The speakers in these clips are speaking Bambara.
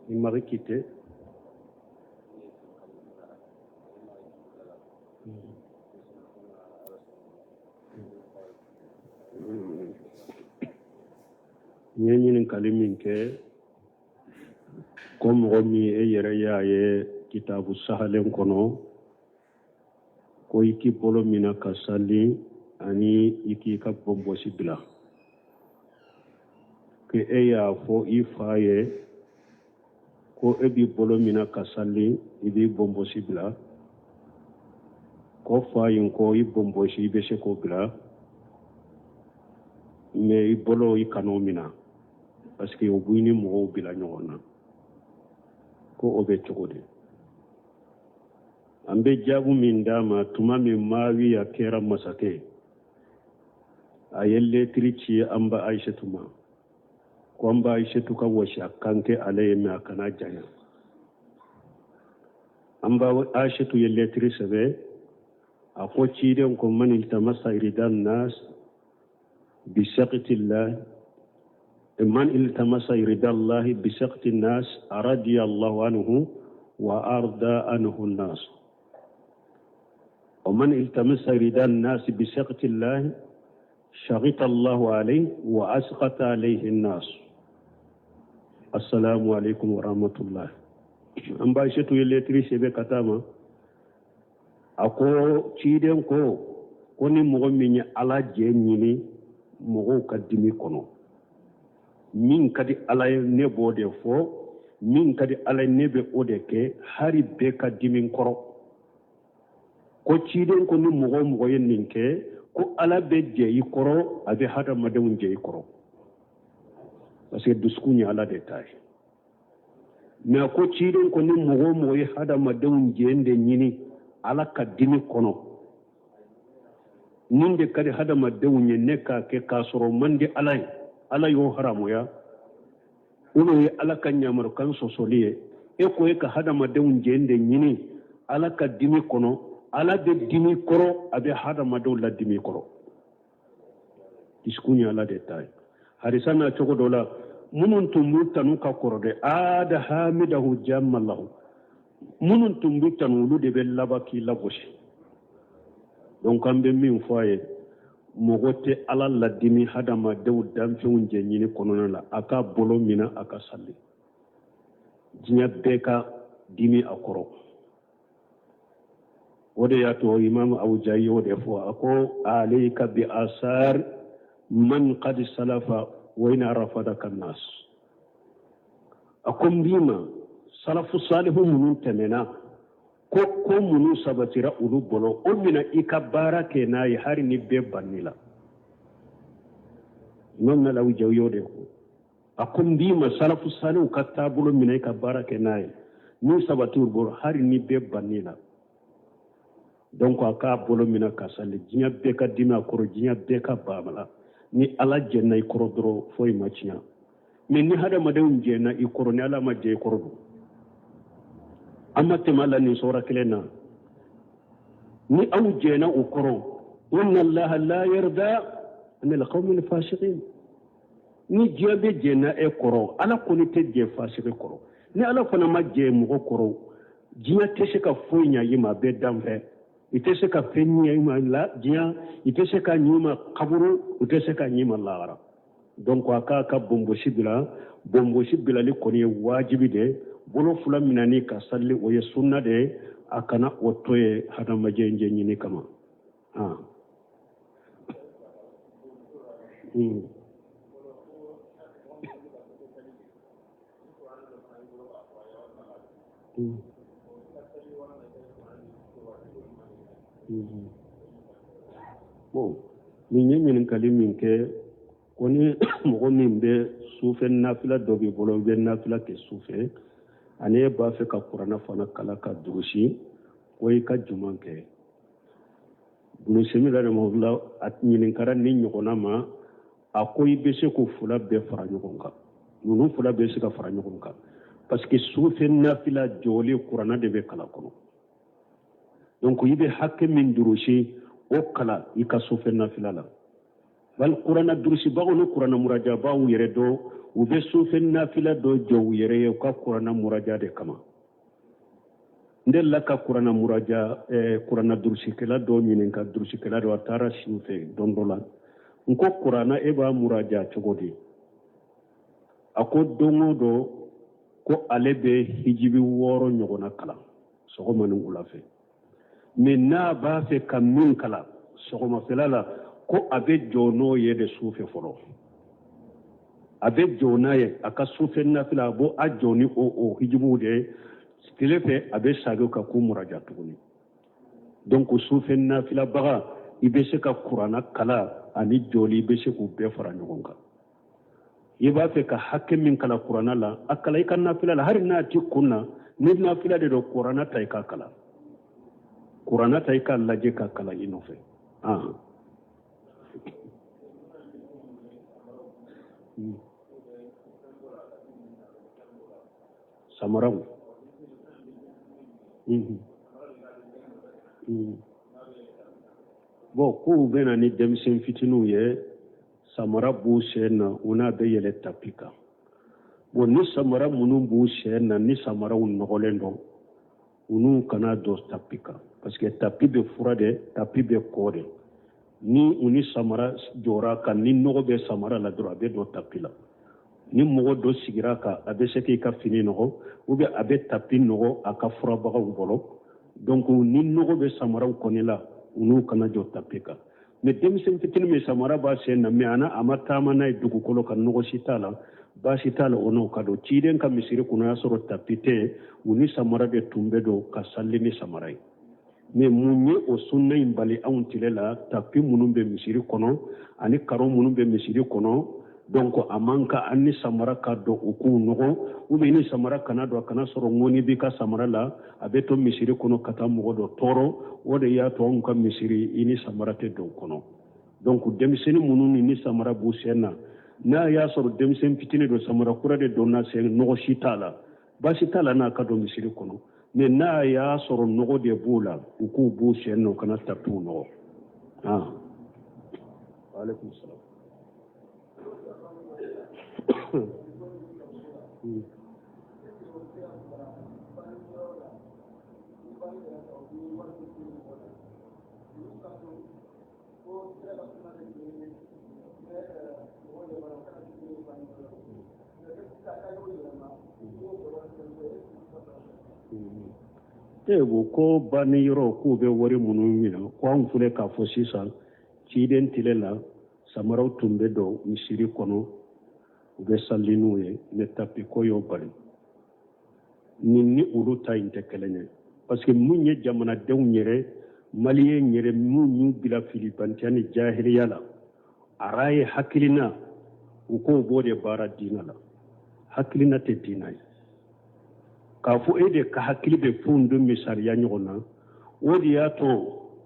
Il m'avait quitté. N ye ɲininkali min kɛ ko mɔgɔ min e yɛrɛ y'a ye kitabu sahalen kɔnɔ ko i k'i bolo mina ka sali ani i k'i ka bonbosi bila ko e y'a fɔ i fa ye ko e b'i bolo mina ka sali i b'i bonbosi bila ko fa in ko i bonbosi i bɛ se k'o bila mais i bolo i kan'o mina parce que o b'i ni mɔgɔw bila ɲɔgɔn na ko o bɛ cogo di an bɛ jaabu min d'a ma tuma min maawiya kɛra masakɛ ye a ye lɛtiri ci an ba ayisetu ma ko an ba ayisetu ka wasiya kan kɛ ale ye mais a kana janya an ba ayisetu ye lɛtiri sɛbɛn a ko ciden ko man iltamasa irida nas bisakiti man iltamasa irida allahi bisakiti nas radiya allahu anhu wa arda anhu nas wa man iltamasa irida nas bisakiti allahi shakita allahu alayhi wa asqata alayhi nas assalamu alaikum wa rahmatullah an ba ayisetu ye lɛtiri sɛbɛn ka taa ma a ko ciden ko ko ni mɔgɔ min ye ala jɛ ɲini mɔgɔw ka dimi kɔnɔ min ka di ala ye ne b'o de fɔ min ka di ala ye ne bɛ o de kɛ hari bɛɛ ka dimi n kɔrɔ ko ciden ko ni mɔgɔ o mɔgɔ ye nin kɛ ko ala bɛ jɛ i kɔrɔ a bɛ hadamadenw jɛ i kɔrɔ parce que dusukun ye ala de ta ye mais a ko ciden ko ni mɔgɔ o mɔgɔ ye hadamadenw jɛ de ɲini ala ka dimi kɔnɔ nin de ka di hadamadenw ye ne k'a kɛ k'a sɔrɔ man di ala ye ala y'o haramuya o ye ala ka ɲamarukan sɔsɔli ye e ko e ka hadamadenw jɛ de ɲini ala ka dimi kɔnɔ ala bɛ dimi kɔrɔ a bɛ hadamadenw ladimi kɔrɔ dusukun ye ala de ta ye hadisa na cogo dɔ la minnu tun b'u tanu ka kɔrɔ dɛ ada hamidahu jammalahu minnu tun b'u tanu olu de bɛ laban k'i lagosi donc an bɛ min fɔ a ye mɔgɔ tɛ ala ladimi hadamadenw danfɛnw jɛ ɲini kɔnɔna la a k'a bolo minɛ a ka sali diɲɛ bɛɛ ka dimi a kɔrɔ o de y'a to imam awujayi y'o de fɔ a ko alayka bi asar man qad salafa wa in rafadaka nas a ko n b'i ma salafu salihu minnu tɛmɛna ko ko minnu sabatira olu bolo o mina i ka baara kɛ n'a ye hari ni bɛɛ bann'i la imam awujayi y'o de fɔ a ko n b'i ma salafu salihu ka taabolo minɛ i ka baara kɛ n'a ye min sabati u bolo hari ni bɛɛ bann'i la donc a k'a bolo minɛ ka sali diɲɛ bɛɛ ka dimi a kɔrɔ diɲɛ bɛɛ ka ban a la ni ala jɛnna i kɔrɔ dɔrɔn foyi ma tiɲɛ mais ni hadamadenw jɛnna i kɔrɔ ni ala ma jɛ i kɔrɔ dun an ma tɛmɛ a la nin sɔra kelen na ni aw jɛnna u kɔrɔ inna allaha la yarda anil qawmil fasiqin ni diɲɛ bɛɛ jɛnna e kɔrɔ ala kɔni tɛ jɛ fasigi kɔrɔ ni ala fana ma jɛ mɔgɔ kɔrɔ diɲɛ tɛ se ka foyi ɲɛ i ma a bɛɛ danfɛ i tɛ se ka fɛn ɲɛ i ma la diɲɛ i tɛ se ka ɲɛ i ma kaburu u tɛ se ka ɲɛ i ma lahara donc a k'a ka bonbosi bila bonbosi bilali kɔni ye wajibi de bolo fila minɛni ka sali o ye sunna de ye a kana o to ye hadamaden jɛ ɲini kama ah. Bon, nin ye ɲininkali min kɛ ko ni mɔgɔ min bɛ sufɛ nafila dɔ b'i bolo i bɛ nafila kɛ sufɛ ani e b'a fɛ ka kuranɛ fana kalan ka durusi ko i ka juman kɛ Ibn Usaymin rahimahullah a ɲininkara nin ɲɔgɔnna ma a ko i bɛ se k'o fila bɛɛ fara ɲɔgɔn kan ninnu fila bɛ se ka fara ɲɔgɔn kan parce que sufɛ nafila jɔlen kuranɛ de bɛ kalan kɔnɔ donc i bɛ hakɛ min durusi o kalan i ka sufɛ nafila la Bali kurana durusibagaw ni kurana murajabaaw yɛrɛ dɔ, u bɛ sufɛ nafila dɔ jɔ u yɛrɛ ye u ka kurana muraja de kama. N delila ka kurana muraja kurana durusikɛla dɔ ɲininka, durusikɛla dɔ, a taara si u fɛ don dɔ la. N ko kurana e b'a muraja cogo di? A ko don o don ko ale bɛ hijibi 6 ɲɔgɔnna kalan sɔgɔma ni wula fɛ, mais n'a b'a fɛ ka min kalan sɔgɔmafɛla la, ko a bɛ jɔ n'o ye de sufɛ fɔlɔ. A bɛ jɔ n'a ye a ka sufɛ nafila, a b'o a jɔ ni o hijibuw de ye. Tile fɛ a bɛ sagin ka k'u muraja tuguni. Donc sufɛ nafilabaga, i bɛ se ka kurana kalan ani jɔli, i bɛ se k'u bɛɛ fara ɲɔgɔn kan. I b'a fɛ ka hakɛ min kalan kurana la, a kalan i ka nafila la, hali n'a ti kun na. Ni nafila de don, kurana ta i k'a kalan, kurana ta i k'a lajɛ k'a kalan i nɔfɛ. Samaraw. Bon, k'u bɛ na ni denmisɛn fitininw ye, samara b'u sen na, u n'a bɛ yɛlɛ tapi kan. Bon, ni samara minnu b'u sen na, ni samaraw nɔgɔlen don, u n'u kana don tapi kan, parce que tapi bɛ fura de, tapi bɛ kɔ de. Ni u ni samara jɔra kan, ni nɔgɔ bɛ samara la dɔrɔn, a bɛ don tapi la. Ni mɔgɔ dɔ sigira kan, a bɛ se k'i ka fini nɔgɔ, ou bien a bɛ tapi nɔgɔ a ka furabagaw bolo. Donc ni nɔgɔ bɛ samaraw kɔni la, u n'u kana jɔ tapi kan. Mais denmisɛn fitinin min samara b'a sen na, mais a ma taama n'a ye dugukolo kan, nɔgɔ si t'a la, baasi t'a la, o n'o ka don. Ciden ka misiri kɔnɔ, y'a sɔrɔ tapi tɛ, u ni samara de tun bɛ don ka sali ni samara ye. Mais mun ye o sunna in bali anw tile la? Tapi minnu bɛ misiri kɔnɔ ani karo minnu bɛ misiri kɔnɔ, donc a man kan an ni samara ka don u k'u nɔgɔ, ou bien ni samara kana don, a kana sɔrɔ ŋɔni b'i ka samara la, a bɛ to misiri kɔnɔ ka taa mɔgɔ dɔ tɔɔrɔ. O de y'a to anw ka misiri, i ni samara tɛ don kɔnɔ. Donc denmisɛnnin minnu ni samara b'u sen na, n'a y'a sɔrɔ denmisɛnnin fitinin don, samara kura de donna sen, nɔgɔ si t'a la, baasi t'a la n'a ka don misiri kɔnɔ. Mais n'a y'a sɔrɔ nɔgɔ de b'u la, u k'u b'u sen na, u kana tapiw nɔgɔ. Aleykum salam. E ko ko banni yɔrɔ k'u bɛ wari minnu minɛ, ko anw filɛ k'a fɔ sisan, ciden tile la samaraw tun bɛ don misiri kɔnɔ, u bɛ sali n'u ye, mais tapi ko y'o bali. Nin ni olu ta in tɛ kelen ye, parce que mun ye jamanadenw yɛrɛ, maliyɛn yɛrɛ, mun y'u bila filibantiya ni jahiliya la, ara ye hakilina, u k'o b'o de baara diina la. Hakilina tɛ diina ye. K'a fɔ e de ka hakili bɛ fɛnw don misaliya ɲɔgɔn na, o de y'a to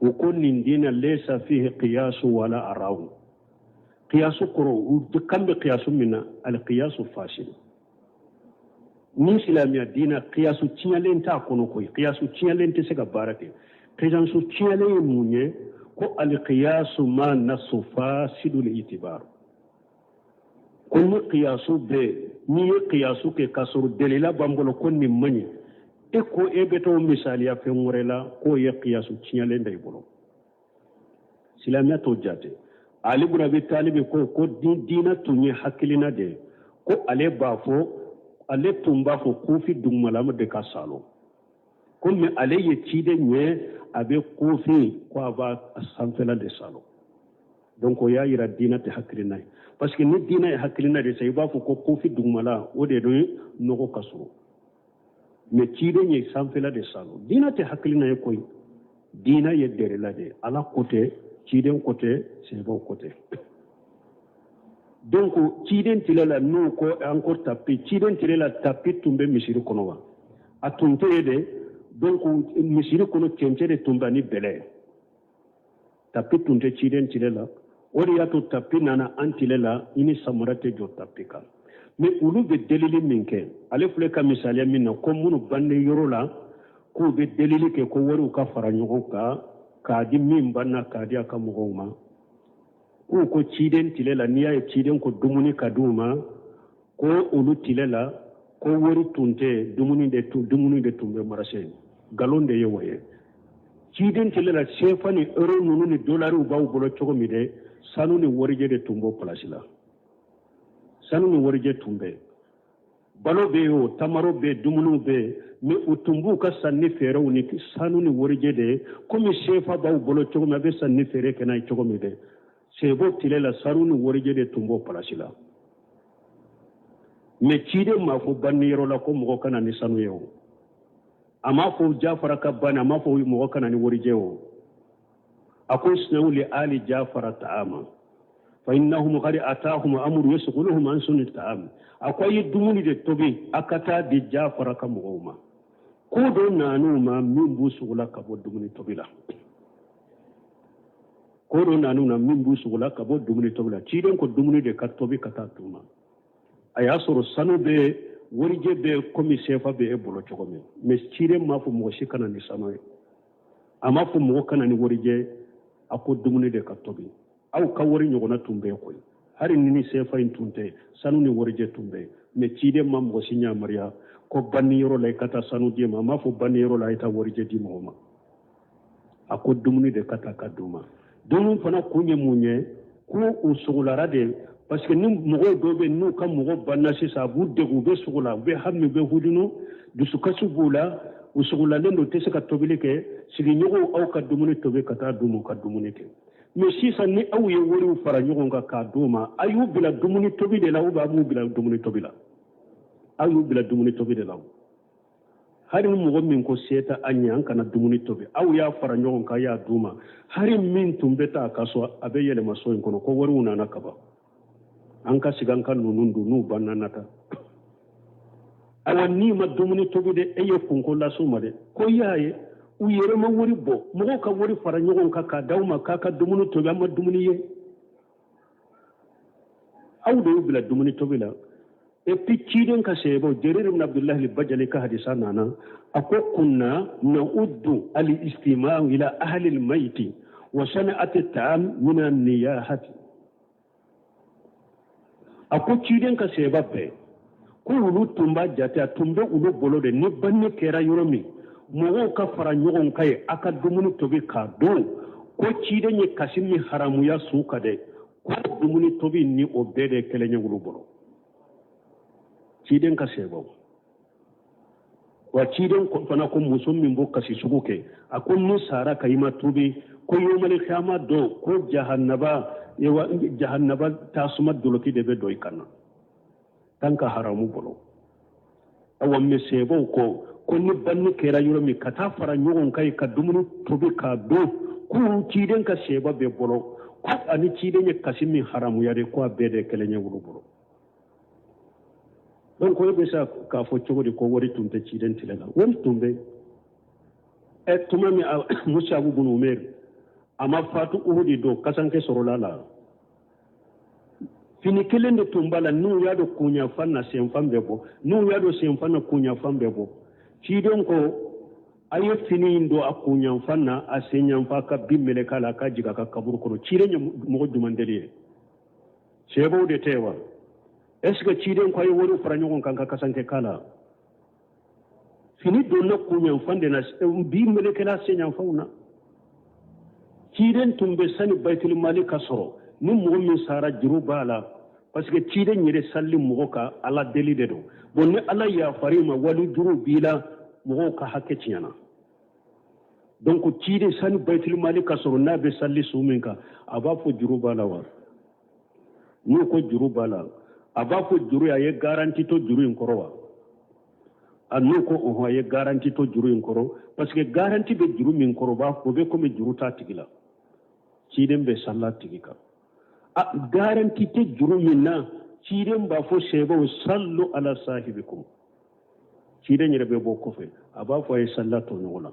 u ko nin diina laysa fihi qiyasu wala araw. Qiyasu kɔrɔ, u kan bɛ qiyasu min na, alqiyasu fasil. Ni silamɛya diina qiyasu tiɲɛlen t'a kɔnɔ koyi, qiyasu tiɲɛlen tɛ se ka baara kɛ. Qiyasu tiɲɛlen ye mun ye? Ko alqiyasu ma nasu fasidul itibar. Ko ni qiyasu bɛ, n'i ye qiyasu kɛ k'a sɔrɔ delila b'an bolo ko nin man ɲi, e ko e bɛ t'o misaliya fɛn wɛrɛ la, k'o ye qiyasu tiɲɛlen da i bolo. Silamɛya t'o jate. Ali bun Abi Talibi ko diina tun ye hakilina de ye, ko ale b'a fɔ, ale tun b'a fɔ kufi dugumalama de ka salo, komi ale ye ciden ye, a bɛ kufi ko a b'a sanfɛla de salo. Donc o y'a yira diina tɛ hakilina ye, parce que ni diina ye hakilina de sa, i b'a fɔ ko kufi dugumala o de don nɔgɔ ka sɔrɔ, mais ciden ye sanfɛla de salo. Diina tɛ hakilina ye koyi, diina ye dɛrɛla de ye, Ala ko tɛ, ciden ko tɛ, sɛbɛw ko tɛ. Donc ciden tile la, n'u ko an ko tapi, ciden tile la tapi tun bɛ misiri kɔnɔ wa? A tun tɛ yen de. Donc misiri kɔnɔ cɛncɛn de tun bɛ ani bɛlɛ, tapi tun tɛ ciden tile la. O de y'a to tapi nana an tile la, i ni samara tɛ jɔ tapi kan. Mais olu bɛ delili min kɛ, ale filɛ ka misaliya min na, ko minnu bande yɔrɔ la, k'u bɛ delili kɛ ko wariw ka fara ɲɔgɔn kan k'a di min banna, k'a di a ka mɔgɔw ma. K'u ko ciden tile la, n'i y'a ye ciden ko dumuni ka d'u ma, ko olu tile la ko wari tun tɛ, dumuni de tun bɛ marché. Nkalon de ye o ye. Ciden tile la, sefa ni euro ninnu ni dolariw b'aw bolo cogo min dɛ, sanu ni warijɛ de tun b'o place la. Sanu ni warijɛ tun bɛ, balo bɛ yen o, tamaro bɛ yen, dumuniw bɛ yen, mais u tun b'u ka sanni feerew ni sanu ni warijɛ de ye. Komi sefa b'aw bolo cogo min, a bɛ sanni feere kɛ n'a ye cogo min dɛ, sebo tile la sanu ni warijɛ de tun b'o place la. Mais ciden m'a fɔ banni yɔrɔ la ko mɔgɔ ka na ni sanu ye o, a m'a fɔ Jafara ka banni, a m'a fɔ mɔgɔ ka na ni warijɛ o. A ko isna'u li ali Jafara ta'ama fa innahum qad atahum amru yasghuluhum an sun'i ta'am. A ko a ye dumuni de tobi, a ka taa di Jafara ka mɔgɔw ma. Ko dɔ nan'u ma min b'u sugula ka bɔ dumuni tobi la. Ko dɔ nan'u na min b'u sugula ka bɔ dumuni tobi la. Ciden ko dumuni de ka tobi ka taa d'u ma. A y'a sɔrɔ sanu bɛ, warijɛ bɛ, komi sefa bɛ e bolo cogo min. Mais ciden m'a fɔ mɔgɔ si ka na ni sanu ye, a m'a fɔ mɔgɔ ka na ni warijɛ, a ko dumuni de ka tobi. Aw ka wari ɲɔgɔnna tun bɛ koyi, hali ni sefa in tun tɛ, sanu ni warijɛ tun bɛ. Mais ciden ma mɔgɔ si yamaruya ko banni yɔrɔ la i ka taa sanu di ma, a m'a fɔ banni yɔrɔ la i taa warijɛ di mɔgɔ ma. A ko dumuni de ka taa ka d'u ma. Dumuni fana kun ye mun ye? Ko u sogolara de, parce que ni mɔgɔw dɔw bɛ n'u ka mɔgɔ banna sisan, a b'u degun, u bɛ sogola, u bɛ hami, u bɛ hujunu, dusukasi b'u la, u sogolalen don, u tɛ se ka tobili kɛ. Sigiɲɔgɔnw, aw ka dumuni tobi ka taa d'u ma, u ka dumuni kɛ. Mais sisan ni aw ye wariw fara ɲɔgɔn kan k'a d'u ma, a y'u bila dumuni tobi de la ou bien a m'u bila dumuni tobi la? Aw y'u bila dumuni tobi de la. Hali ni mɔgɔ min ko se tɛ an ye, an kana dumuni tobi, aw y'a fara ɲɔgɔn kan, y'a d'u ma. Hali min tun bɛ taa a ka so, a bɛ yɛlɛma so in kɔnɔ ko wariw nana kaban, an ka sigi an ka ninnu dun, n'u banna na taa. Awa n'i ma dumuni tobi de, e ye kunko las'u ma dɛ. Ko i y'a ye, u yɛrɛ ma wari bɔ, mɔgɔw ka wari fara ɲɔgɔn kan k'a d'aw ma k'a ka dumuni tobi, an ma dumuni ye. Aw de y'u bila dumuni tobi la. Et puis ciden ka sɛbɛw, Jarir ibn Abdullahi al-Bajali ka hadisa nana, a ko kunna na'uddu al-istima'u ila ahli al-mayti wa sana'ati at-ta'am min an-niyahati. A ko ciden ka sɛbɛ bɛɛ ko olu tun b'a jate, a tun bɛ olu bolo de, ni banni kɛra yɔrɔ min, mɔgɔw ka fara ɲɔgɔn kan ye, a ka dumuni tobi k'a dun. Ko ciden ye kasi min haramuya su kan dɛ, ko dumuni tobi ni o bɛɛ de kelen ye olu bolo. Ciden ka sɛbɛw wa, ciden fana ko muso min b'o kasi sugu kɛ, a ko ni sara ka i ma tubi, ko yomali kiyama don, ko jahannaba tasuma doloki de bɛ don i kan na tan ka haramu bolo. Awa mais sɛbɛw ko ni banni kɛra yɔrɔ min, ka taa fara ɲɔgɔn kan ka dumuni tobi k'a dun, ko ciden ka sɛba bɛ bolo, ko ani ciden ye kasi min haramuya de, ko a bɛɛ de kelen ye olu bolo. Donc e bɛ se k'a fɔ cogo di ko wari tun tɛ ciden tile la? Wari tun bɛ. Ɛ tuma min Musabu bun Umair a ma fatu Uhudi don, kasanke sɔrɔla la, fini kelen de tun b'a la, n'u y'a don kunyanfan na, senfan bɛ bɔ, n'u y'a don senfan na, kunyanfan bɛ bɔ. Ciden ko a ye fini in don a kunyanfan na, a senyanfan ka bin meleke a la, a ka jigin a ka kaburu kɔnɔ. Ciden ye mɔgɔ jumɛn deli ye? Sɛbɛw de tɛ wa? Est ce que ciden ko a ye wariw fara ɲɔgɔn kan ka kasanke k'a la? Fini donna kunyanfan de na, bin melekela senyanfanw na. Ciden tun bɛ sani bayitulimali ka sɔrɔ, ni mɔgɔ min sara juru b'a la, parce que ciden yɛrɛ salli mɔgɔ ka ala deli de don. Bon ni ala yafar'i ma, wali juru b'i la, mɔgɔw ka hakɛ tiɲɛna. Donc ciden sani bayitulimali ka sɔrɔ, n'a bɛ salli su min kan, a b'a fɔ juru b'a la wa? N'u ko juru b'a la, a b'a fɔ juru a ye garanti to juru in kɔrɔ wa? A n'u ko ɔhɔn, a ye garanti to juru in kɔrɔ, parce que garanti bɛ juru min kɔrɔ, b'a o bɛ komi juru t'a tigi la. Ciden bɛ salla tigi kan. A garanti tɛ juru min na, ciden b'a fɔ sɛbɛw sallu ala sahibikum. Ciden yɛrɛ bɛ bɔ kɔfɛ, a b'a fɔ a ye salla to ɲɔgɔn na,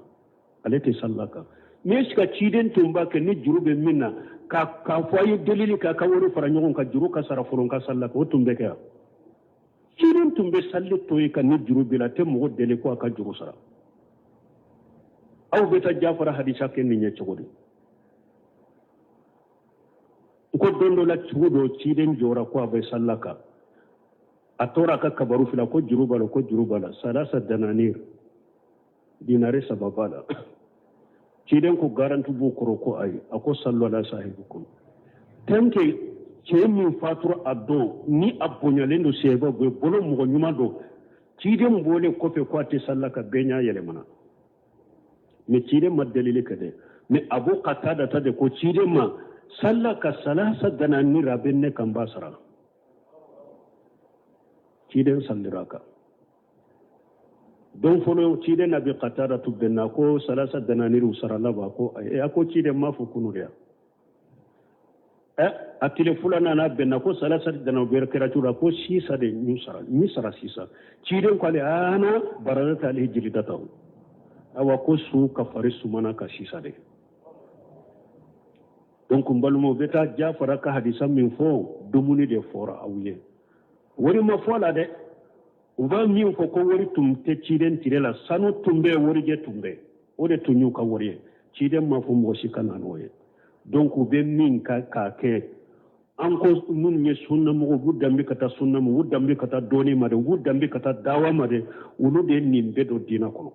ale tɛ salla kan. Mais est ce que ciden tun b'a kɛ ni juru bɛ min na, k'a fɔ a ye delili k'a ka wari fara ɲɔgɔn kan, juru ka sara fɔlɔ ka salla kan, o tun bɛ kɛ yan? Ciden tun bɛ salli to yen ka ni juru b'i la, a tɛ mɔgɔ deli ko a ka juru sara. Aw bɛ taa Jafara hadisa kɛ nin ye cogo di? N Ko don dɔ la cogo dɔ ciden jɔra ko a bɛ sal'a kan, a tora a ka kabaru filɛ, ko juru b'a la, ko juru b'a la, salasa dananir, dinare saba b'a la. Ciden ko garanti b'u kɔrɔ? Ko ayi. A ko sallu ala sahibikum. Tant que cɛ min fatura a don ni a bonyalen don sahabaw bolo, mɔgɔ ɲuman don, ciden bɔlen kɔfɛ ko a tɛ sal'a kan, bɛɛ ɲɛ yɛlɛmana. Mais ciden ma delili kɛ dɛ, mais Abu Qatada ta de ko ciden ma sal'a kan salasa dananir a bɛ ne kan, b'a sara. Ciden sallira kan don fɔlɔ, ciden n'Abi Qatada tu bɛnna ko salasa dananiriw sarala ba? Ko ayi. A ko ciden m'a fɔ kunu de ya. Ɛ, a tile filanan n'a bɛnna ko salasa dana bɛɛ kɛra cogo la, ko sisan de n sara, n sara sisan. Ciden ko al'ana baradat alayhi jilidatahu. Awa, ko su ka fari sumana ka sisan de. Donc n balimaw, bɛ taa Jafara ka hadisa min fɔ, dumuni de fɔra aw ye, wari ma fɔ a la dɛ. U b'a min fɔ ko wari tun tɛ ciden tile la, sanu tun bɛ, warijɛ tun bɛ, o de tun y'u ka wari ye. Ciden ma fɔ mɔgɔ si ka na n'o ye. Donc u bɛ min ka k'a kɛ, an ko minnu ye sunnamɔgɔw, u b'u danbe ka taa sunna ma, u b'u danbe ka taa dɔɔni ma de, u b'u danbe ka taa dawa ma de. Olu de ye nin bɛɛ don diinɛ kɔnɔ,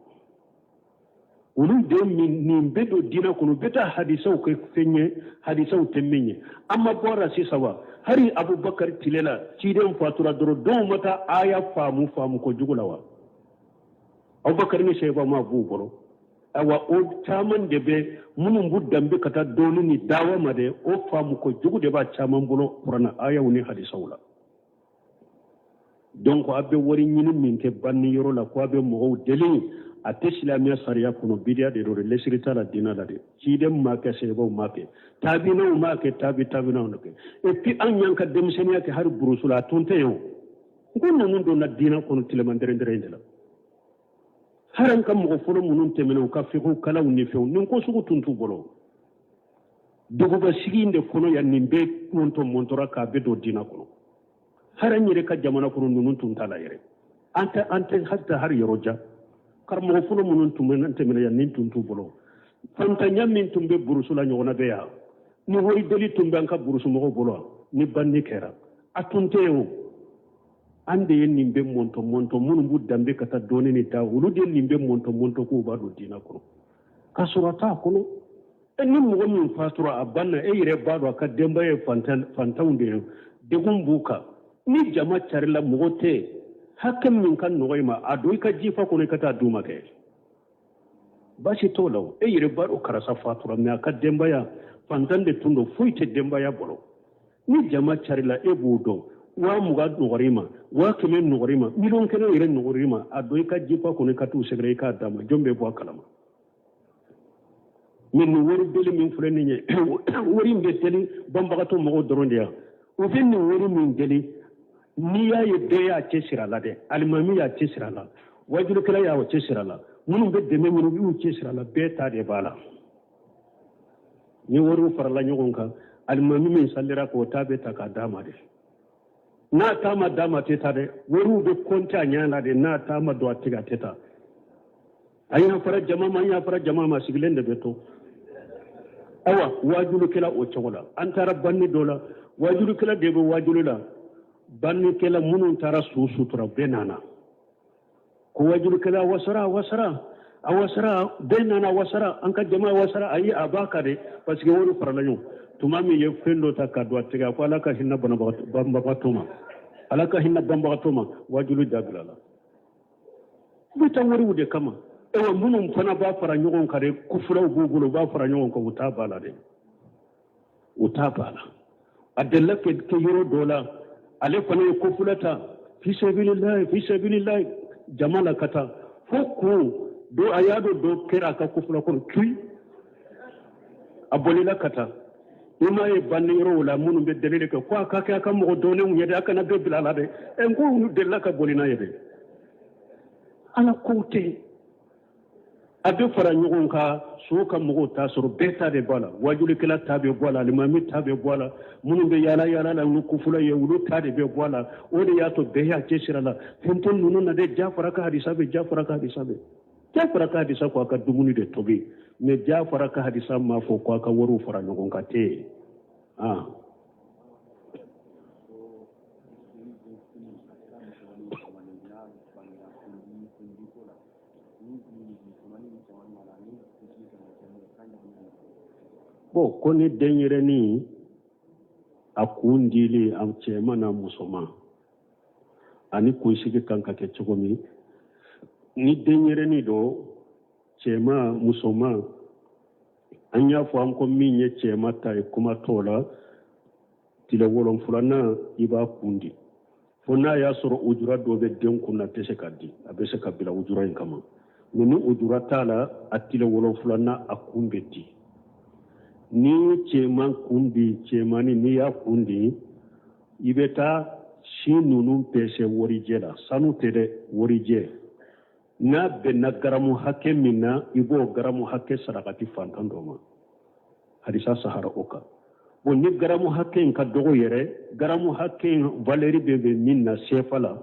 olu de nin bɛɛ don diinɛ kɔnɔ. U bɛ taa hadisaw kɛ fɛn ye, hadisaw tɛ min ye. An ma bɔra sisan wa? Hali Abubakar tile la, ciden fatura dɔrɔn, dɔw ma taa aya faamu faamu ko jugu la wa? Abubakar ni sahaba ma b'u bolo. Awa, o caman de bɛ minnu b'u danbe ka taa dɔɔni ni dawa ma de, o faamu ko jugu de b'a caman bolo kuranɛ ayaw ni hadisaw la. Donc a bɛ wari ɲini min kɛ banni yɔrɔ la, ko a bɛ mɔgɔw deli, a tɛ silamɛya sariya kɔnɔ, bidiya de don dɛ, lesiri t'a la diinɛ la dɛ. Ciden m'a kɛ, sahabaw m'a kɛ, tabinaw m'a kɛ, tabi tabinaw m'a kɛ. Et puis an y'an ka denmisɛnninya kɛ hali burusu la, a tun tɛ yen o. N ko ninnu donna diinɛ kɔnɔ tilema dɛrɛndɛrɛn in de la. Hali an ka mɔgɔ fɔlɔ minnu tɛmɛna, u ka fiqhu kalanw ni fɛnw, nin ko sugu tun t'u bolo. Duguba sigi in de kɔnɔ yan, nin bɛɛ mɔntɔ mɔntɔra k'a bɛɛ don diinɛ kɔnɔ. Hali an yɛrɛ ka jamana kɔnɔ, ninnu tun t'a la yɛrɛ. An tɛ hali ta hali yɔrɔ jan, karamɔgɔ fɔlɔ minnu tun bɛ tɛmɛna yan, nin tun t'u bolo. Fantanya min tun bɛ burusu la, ɲɔgɔnna bɛ yan? Ni wari deli tun bɛ an ka burusu mɔgɔw bolo ni banni kɛra, a tun tɛ yen o. An de ye nin bɛɛ mɔntɔ mɔntɔ. Minnu b'u danbe ka taa dɔɔni ni taa, olu de ye nin bɛɛ mɔntɔ mɔntɔ k'u b'a don diinɛ kɔnɔ k'a sɔrɔ a t'a kɔnɔ. E ni mɔgɔ min fatura, a banna, e yɛrɛ b'a dɔn a ka denbaya ye fantanw de ye, degun b'u kan. Ni jama carila, mɔgɔ tɛ hakɛ min ka nɔgɔ i ma, a don i ka jifa kɔnɔ, i ka taa d'u ma kɛ, baasi t'o la o. E yɛrɛ b'a dɔn karisa fatura, mais a ka denbaya fantan de tun don, foyi tɛ denbaya bolo. Ni jama carila, e b'o dɔn, 20,000 nɔgɔr'i ma, 100,000 nɔgɔr'i ma, 1,000,000 yɛrɛ nɔgɔr'i ma, a don i ka jifa kɔnɔ, i ka t'u sɛgɛrɛ, i k'a d'a ma, jɔn bɛ bɔ a kalama? Mais nin wari deli min filɛ nin ye, wari in bɛ deli banbagatɔ mɔgɔw dɔrɔn de yan. U bɛ nin wari min deli, n'i y'a ye bɛɛ y'a cɛsiri a la dɛ, alimami y'a cɛsiri a la, wajulikɛla y'a cɛsiri a la, minnu bɛ dɛmɛ ɲini, u y'u cɛsiri a la, bɛɛ ta de b'a la. Ni wariw farala ɲɔgɔn kan, alimami min salira k'o ta bɛ ta k'a d'a ma dɛ. N'a ta ma d'a ma, a tɛ taa dɛ. Wariw bɛ kɔnte a ɲɛ la de, n'a ta ma don a tigɛ, a tɛ taa. A yafara jama ma, an yafara jama ma, sigilen de bɛ to. Awa, wajulikɛla o cogo la. An taara banni dɔ la, wajulikɛla de bɛ wajuli la. Bannikɛla minnu taara su sutura, bɛɛ nana ko wajulikɛla wasara, wasara, a wasara, bɛɛ nana wasara, an ka jama wasara. Ayi, a b'a ka de, parce que wari farala ɲɔgɔn. Tuma min ye fɛn dɔ ta ka don a tigɛ, a ko Ala ka hinɛ banbagatɔ ma, Ala ka hinɛ banbagatɔ ma. Wajuli dabila la, u bɛ taa wariw de kama. Ayiwa, minnu fana b'a fara ɲɔgɔn kan dɛ, kufuraw b'u bolo, u b'a fara ɲɔgɔn kan, u t'a ba la dɛ, u t'a ba la. A delila kɛ yɔrɔ dɔ la, ale fana ye kofula ta fi sabilillahi, fi sabilillahi, jama la ka taa fo kun do, a y'a dɔn dɔ kɛra a ka kofula kɔnɔ cui, a bolila ka taa. I m'a ye banni yɔrɔw la, minnu bɛ delili kɛ ko a ka kɛ a ka mɔgɔ dɔnnenw ye dɛ, a kana bɛɛ bila a la dɛ. Ɛ, n ko olu delila ka boli n'a ye dɛ. Ala kow tɛ a bɛ fara ɲɔgɔn kan, so ka mɔgɔw t'a sɔrɔ, bɛɛ ta de b'a la. Wajulikɛla ta bɛ bɔ a la, alimami ta bɛ bɔ a la, minnu bɛ yaala yaala la ni kufula ye, olu ta de bɛ bɔ a la. O de y'a to bɛɛ y'a cɛsiri a la. Fɛn tɛ ninnu na dɛ. Jafara ka hadisa bɛ, Jafara ka hadisa bɛ, Jafara ka hadisa ko a ka dumuni de tobi, mais Jafara ka hadisa m'a fɔ ko a ka wariw fara ɲɔgɔn kan ten. Ah. Bon, ko ni denyɛrɛnin a kun dili a cɛman n'a musoman ani kunsigi kan ka kɛ cogo min, ni denyɛrɛnin don, cɛman musoman, an y'a fɔ an ko min ye cɛman ta ye, kuma t'o la. Tile wolonfulanan i b'a kun di, fo n'a y'a sɔrɔ ujura dɔ bɛ den kun na, a tɛ se ka di, a bɛ se ka bila ujura in kama. Mɛ ni ujura t'a la, a tile wolonfulanan a kun bɛ di. N'i ye cɛman kun di, cɛmannin n'i y'a kun di, i bɛ taa si ninnu pɛsɛ warijɛ la, sanu tɛ dɛ, warijɛ. N'a bɛnna garamu hakɛ min na, i b'o garamu hakɛ sarakati fantan dɔ ma. Hadisa sahara o kan. Bon, ni garamu hakɛ in ka dɔgɔ yɛrɛ, garamu hakɛ in valɛri bɛ bɛn min na sefa la,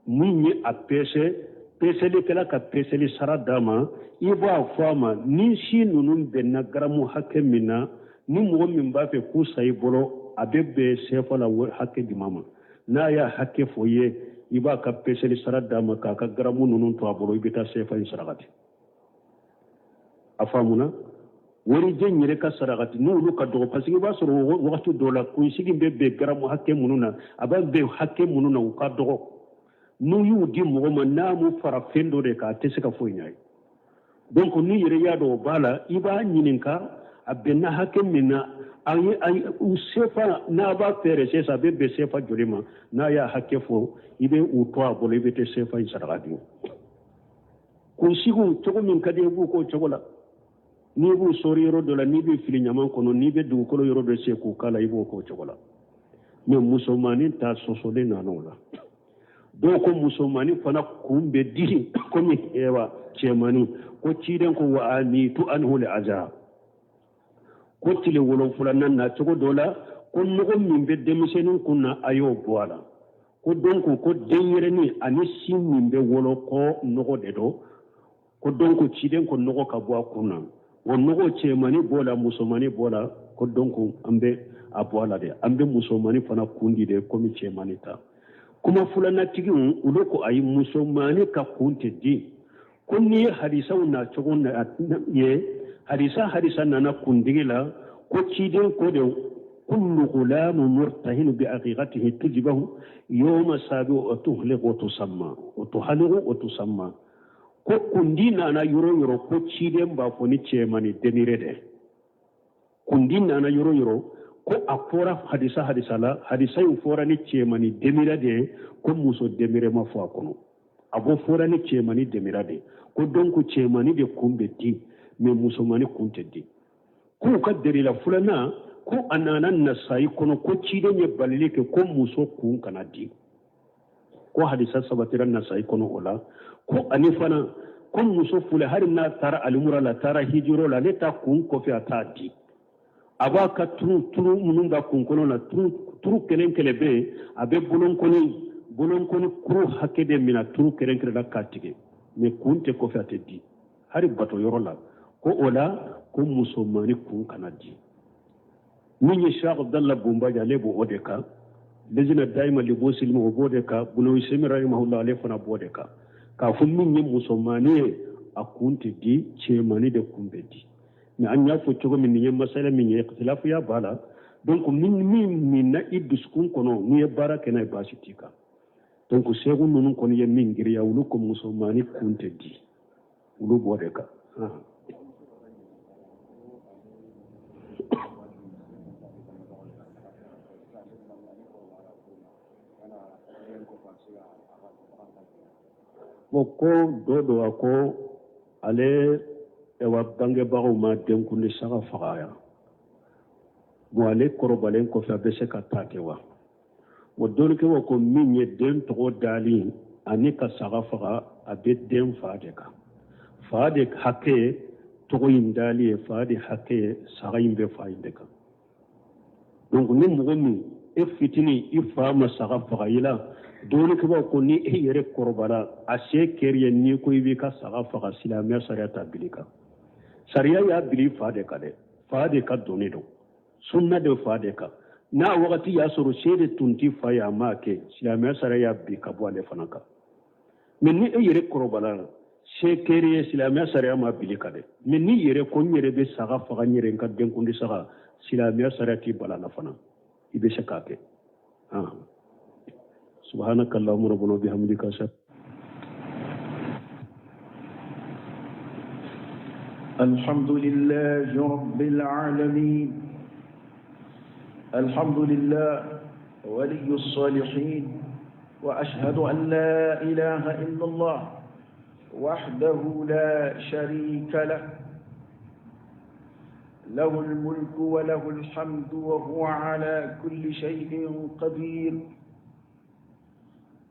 min ye a pɛsɛ, pɛsɛlikɛla ka pɛsɛli sara d'a ma, i b'a fɔ a ma ni si ninnu bɛnna garamu hakɛ min na, ni mɔgɔ min b'a fɛ k'u san i bolo, a bɛ bɛn sefa la hakɛ jumɛn ma. N'a y'a hakɛ fɔ i ye, i b'a ka pɛsɛli sara d'a ma k'a ka garamu ninnu to a bolo, i bɛ taa sefa in sarakati. A faamuna? Warijɛ in yɛrɛ ka sarakati n'olu ka dɔgɔ, parce que i b'a sɔrɔ wagati dɔw la kunsigi bɛ bɛn garamu hakɛ minnu na, a bɛ bɛn hakɛ minnu na, u ka dɔgɔ. N'u y'u di mɔgɔ ma, n'a m'u fara fɛn dɔ de kan, a tɛ se ka foyi ɲɛ ye. Donc n'i yɛrɛ y'a dɔn o b'a la, i b'a ɲininka a bɛnna hakɛ min na, a ye u sefa n'a b'a feere sisan, a bɛ bɛn sefa joli ma. N'a y'a hakɛ fɔ, i bɛ u to a bolo, i bɛ taa sefa in sarakati. Kunsigiw cogo min ka di i b'u k'o cogo la. N'i b'u sɔɔri yɔrɔ dɔ la, n'i bɛ fili ɲaman kɔnɔ, n'i bɛ dugukolo yɔrɔ dɔ se k'u k'a la, i b'o k'o cogo la. Mɛ musomannin ta sɔsɔlen nana o la. Dɔw ko musomannin fana kun bɛ di komi ɛwa cɛmannin, ko ciden ko wa amitu anhu le aza, ko tile wolonfulanan na cogo dɔ la, ko nɔgɔ min bɛ denmisɛnnin kun na, a y'o bɔ a la. Ko donc ko denyɛrɛnin ani sin min bɛ wolo, ko nɔgɔ de don. Ko donc ciden ko nɔgɔ ka bɔ a kun na, o nɔgɔ cɛmannin b'o la, musomannin b'o la. Ko donc an bɛ a bɔ a la de, an bɛ musomannin fana kun di de komi cɛmannin ta. Kuma filanatigiw olu ko ayi, musomannin ka kun tɛ di. Ko n'i ye hadisaw na cogo ye, hadisa nana kundigi la, ko ciden ko de kullu gulamu murtahinu bi aqiqatihi tujbahu yawma sabi wa tuhliqu wa tusamma wa tuhaliqu wa tusamma. Ko kundi nana yɔrɔ yɔrɔ, ko ciden b'a fɔ ni cɛmannin demire dɛ. Kundi nana yɔrɔ yɔrɔ, ko a fɔra hadisa la, hadisa in fɔra ni cɛmannin demire de ye, ko muso demire ma fɔ a kɔnɔ. A bɔ fɔra ni cɛmannin demira de, ko donc cɛmannin de kun bɛ di, mɛ musomannin kun tɛ di. K'u ka delila filanan, ko a nana nasayi kɔnɔ, ko ciden ye balili kɛ ko muso kun kana di, ko hadisa sabatira nasayi kɔnɔ o la. Ko ani fana ko muso fule, hali n'a taara alimura la, taara hijiro la, ale ta kun kɔfɛ a t'a di. A b'a ka turu minnu b'a kun kɔnɔ la, turu kelen kelen bɛ yen, a bɛ bolonkɔni kuru hakɛ de minɛ turu kelen kelen la k'a tigɛ, mɛ kun tɛ kɔfɛ, a tɛ di hali bato yɔrɔ la. Ko o la ko musomannin kun kana di. Min ye Cheikh Abdallah Bunbaji, ale b'o de kan. Lejina Daima Libo Silima, o b'o de kan. Bunu Usaymin rahimahullah, ale fana b'o de kan, k'a fɔ min ye musomannin ye, a kun tɛ di, cɛmannin de kun bɛ di. Mɛ an y'a fɔ cogo min, nin ye masala min ye, ikhtilafuya b'a la. Donc min minna i dusukun kɔnɔ, n'i ye baara kɛ n'a ye, baasi t'i kan. Donc segu ninnu kɔni ye min giriya, olu ko musomannin kun tɛ di, olu b'o de kan. Bon, ko dɔ don, a ko ale ɛwa bangebagaw ma denkundi saga faga yan. Bon, ale kɔrɔbalen kɔfɛ, a bɛ se ka taa kɛ wa? Bon, dɔnnikɛbaw ko min ye den tɔgɔ dali ani ka saga faga, a bɛ den fa de kan. Fa de hakɛ ye tɔgɔ in dali ye, fa de hakɛ ye saga in bɛ fa in de kan. Donc ni mɔgɔ min e fitinin, i fa ma saga faga i la, dɔnnikɛbaw ko ni e yɛrɛ kɔrɔbara, a se kɛri ye, n'i ko i b'i ka saga faga, silamɛya sariya t'a bili kan. Sariya y'a bili fa de kan dɛ, fa de ka doni don, sunna de fa de kan. N'a wagati y'a sɔrɔ se de tun ti fa ye, a m'a kɛ, silamɛya sariya y'a bi ka bɔ ale fana kan. Mɛ ni e yɛrɛ kɔrɔbara la, Se kɛr'i ye, silamɛya sariya ma bil'i kan dɛ. Mais n'i yɛrɛ ko n yɛrɛ bɛ saga faga, n yɛrɛ n ka denkundi saga, silamɛya sariya t'i bal'a la fana, i bɛ se k'a kɛ. Subhanaka allahumma rabbana bihamdika ashhadu. الحمد لله رب العالمين، الحمد لله ولي الصالحين، وأشهد أن لا إله إلا الله وحده لا شريك له، له الملك وله الحمد وهو على كل شيء قدير،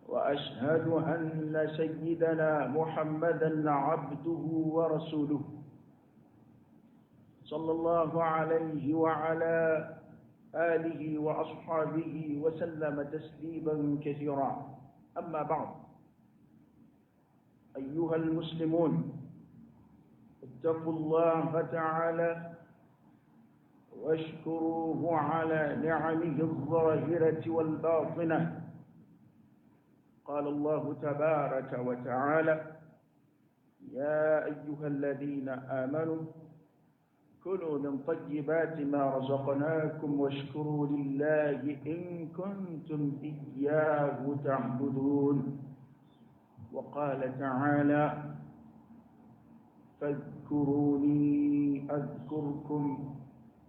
وأشهد أن سيدنا محمدا عبده ورسوله صلى الله عليه وعلى آله وأصحابه وسلم تسليما كثيرا. أما بعد، أيها المسلمون، اتقوا الله تعالى واشكروه على نعمه الظاهرة والباطنة. قال الله تبارك وتعالى: يا أيها الذين آمنوا كلوا من طيبات ما رزقناكم واشكروا لله إن كنتم إياه تعبدون. وقال تعالى: فاذكروني أذكركم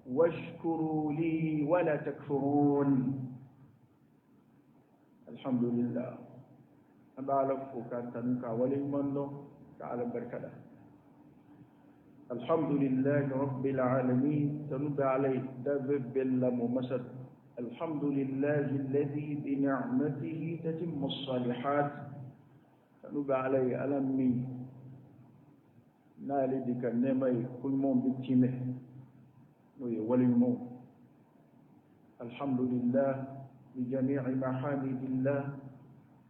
واشكروا لي ولا تكفرون. الحمد لله. أبعلك فوكان ولي تعالى بركة. الحمد لله رب العالمين، تنب عليه دبب بالممسد. الحمد لله الذي بنعمته تتم الصالحات، تنب عليه ألمي نالدك النمي كل موم بالتيمه وليمو. الحمد لله بجميع محامد الله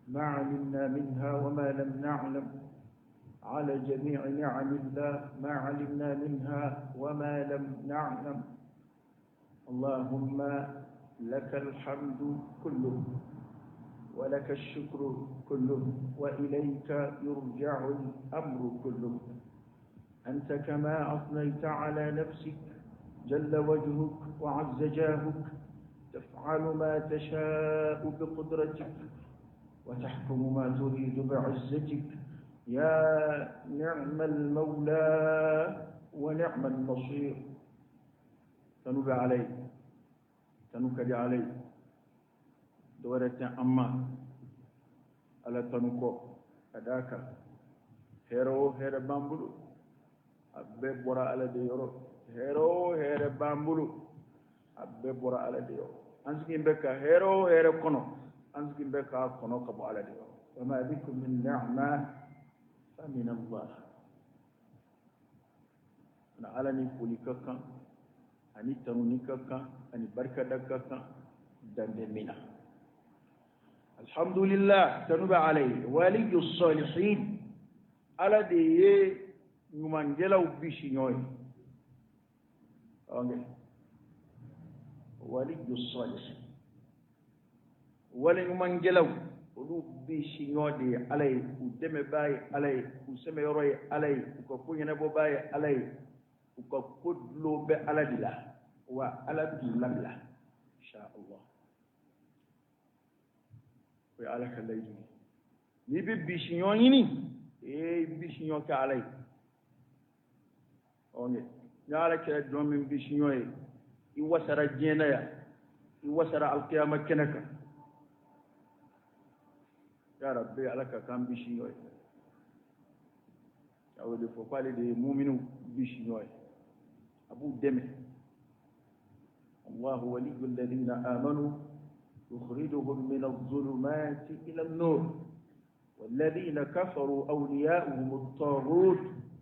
ما علمنا منها وما لم نعلم، على جميع نعم الله ما علمنا منها وما لم نعلم. اللهم لك الحمد كله ولك الشكر كله وإليك يرجع الأمر كله. أنت كما أثنيت على نفسك جل وجهك وعز جاهك، تفعل ما تشاء بقدرتك وتحكم ما تريد بعزتك. يا نعم المولى ونعم النصير. تنوب علي تنوكد علي دورة أما على تنوكو أداك هيرو هير بامبلو أبي برا على ديورو هيرو هير بامبلو أبي برا على ديورو أنسكين بك هيرو هير كونو أنسكين بك كونو كبو على ديورو. وما بكم من نعمة فمن الله. أنا على نفولي كاكا أني تنوني كاكا أني بركة دكاكا دندمنا. الحمد لله تنوب عليه ولي الصالحين على دي نمانجلا وبيشينوي ولي الصالحين ولي نمانجلا olu bisiɲɔ de ye Ala ye, u dɛmɛbaa ye Ala ye, u sɛmɛyɔrɔ ye Ala ye, u ka ko ɲɛnabɔbaa ye Ala ye, u ka ko dulon bɛ Ala de la, wa Ala t'u labila insha Allah. O ye Ala ka layidu ye. N'i bɛ bisiɲɔ ɲini, ee bisiɲɔ kɛ Ala ye. Ɔ ni Ala kɛra jɔn min bisiɲɔ ye, i wasara diɲɛ na yan, i wasara alikiyama kɛnɛ kan. Ya Rabbi, ala ka kan bisiɲɔ ye. A y'o de fɔ k'ale de ye muminu bisiɲɔ ye, a b'u dɛmɛ. Allahu waliyyu alladhina amanu yukhrijuhum min adh-dhulumati ila an-nur walladhina kafaru awliya'uhum at-taghut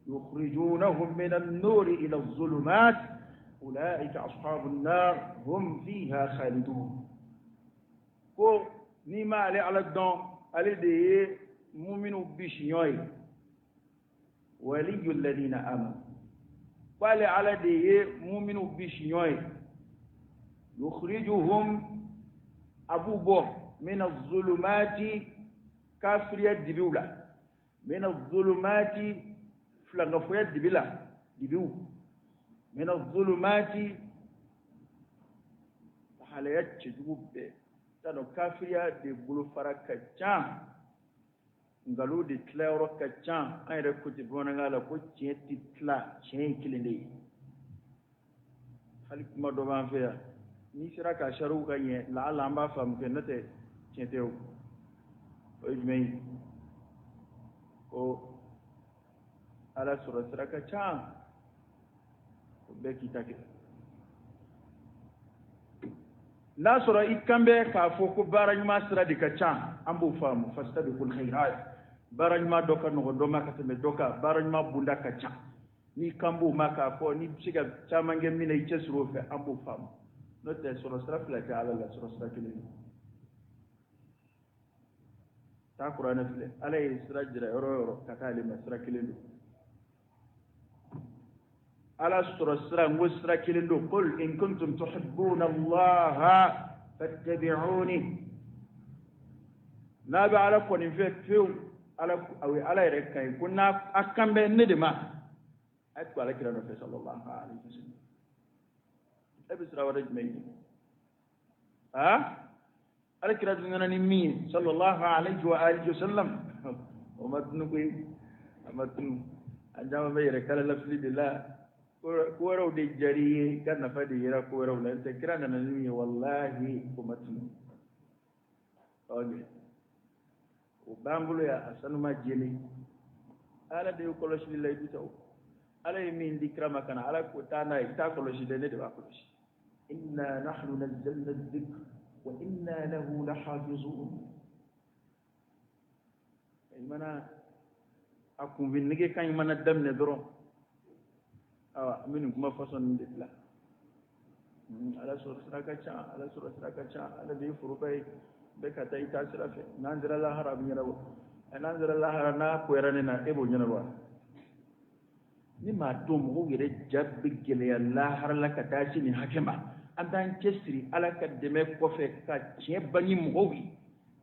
yukhrijunahum min an-nur ila adh-dhulumat ulaika ashabu an-nar hum fiha khalidun. Ko n'i m'ale Ala dɔn, ale de ye muminu bisiɲɔ ye, waliyyu alladhina amanu, k'ale Ala de ye muminu bisiɲɔ ye, yukhrijuhum, a b'u bɔ min az-zulumati, kafiriya dibiw la, Min az-zulumati filankafoya dibi la, dibiw. Min az-zulumati lahalaya cɛjugu bɛɛ. T'a dɔn kafiriya de bolofara ka ca, nkalon de tilayɔrɔ ka ca. An yɛrɛ ko ten bamanankan la ko tiɲɛ tɛ tila, tiɲɛ ye kelen de ye. Hali kuma dɔ b'an fɛ yan, n'i sera k'a sariw ka ɲɛ, laala an b'a faamu kɛ, n'o tɛ tiɲɛ tɛ o. O ye jumɛn ye? Ko Ala sɔrɔ sira ka ca, o bɛɛ k'i ta kɛ. N'a sɔrɔ i kan bɛ k'a fɔ ko baara ɲuman sira de ka ca, an b'o faamu. Fastabiqul khairat, baara ɲuman dɔ ka nɔgɔn dɔ ma ka tɛmɛ dɔ kan, baara ɲuman bonda ka ca. N'i kan b'o ma k'a fɔ n'i bɛ se ka caman kɛ min na, i cɛsiri o fɛ, an b'o faamu. N'o tɛ sɔrɔ sira fila tɛ Ala la, sɔrɔ sira kelen don. Taa kuranɛ filɛ, Ala ye sira jira yɔrɔ o yɔrɔ ka taa ale ma, sira kelen don. Ala sɔrɔ sira, n ko sira kelen don. Qul in kuntum tuhibbuna Allaha fattabi'uni. N'a bɛ Ala kɔni fɛ fewu, Ala o ye Ala yɛrɛ kan ye ko n'a a kan bɛ ne de ma, a ye tugu Ala kira nɔfɛ sallallahu alaihi wasallam. E bɛ sira wɛrɛ jumɛn ɲini? Aa, Ala kira dun nana ni min ye sallallahu alaihi wa alihi wasallam, o ma tunu koyi, a ma tunu. An caman bɛ yɛrɛ kala lafili de la, ko wɛrɛw de diyar'i ye, ka nafa de yera ko wɛrɛw la. N'o tɛ kira nana ni min ye, walahi o ma tunu. O b'an bolo yan, a sanuma jɛlen. Ala de ye kɔlɔsili la i bi ta o. Ala ye min di kira ma ka na, Ala ko taa n'a ye, taa kɔlɔsi dɛ, ne de b'a kɔlɔsi. Inna nahnu nazzalna dhikr wa inna lahu lahafizun. I mana a kunfin nege kan, i mana daminɛ dɔrɔn, awa, an bɛ nin kuma fasɔn nin de bila. Ala sɔrɔ sira ka ca, Ala sɔrɔ sira ka ca, Ala de ye foroba ye, bɛɛ ka taa i taa sira fɛ. N'an sera lahara a bɛ ɲɛnabɔ, n'an sera lahara n'a koyara ne na, e b'o ɲɛnabɔ. Ni maa dɔn mɔgɔw yɛrɛ ja bɛ gɛlɛya lahara la ka taa se nin hakɛ ma, an t'an cɛsiri Ala ka dɛmɛ kɔfɛ ka tiɲɛ bange mɔgɔw ye,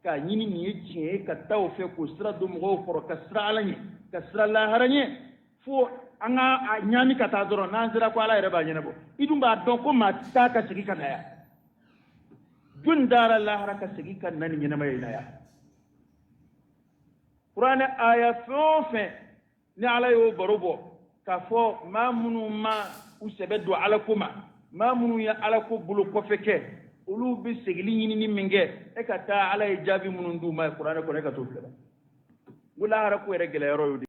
k'a ɲini nin ye tiɲɛ ye, ka taa o fɛ k'o sira don mɔgɔw kɔrɔ, ka sira Ala ɲɛ, ka sira lahara ɲɛ, fo an ka a ɲaami ka taa dɔrɔn. N'an sera ko Ala yɛrɛ b'a ɲɛnabɔ, i dun b'a dɔn ko maa tɛ taa ka segin ka na yan. Jɔn taara lahara ka segin ka na ni ɲɛnamaya in na yan? Kuranɛ aya fɛn o fɛn ni Ala y'o baro bɔ k'a fɔ maa minnu ma u sɛbɛ don Ala ko ma, maa minnu ye Ala ko bolo kɔfɛ kɛ, olu bɛ segili ɲinini min kɛ, e ka taa Ala ye jaabi minnu d'u ma kuranɛ kɔnɔ, e ka t'o filɛ. N ko lahara ko yɛrɛ gɛlɛyɔrɔ y'o de.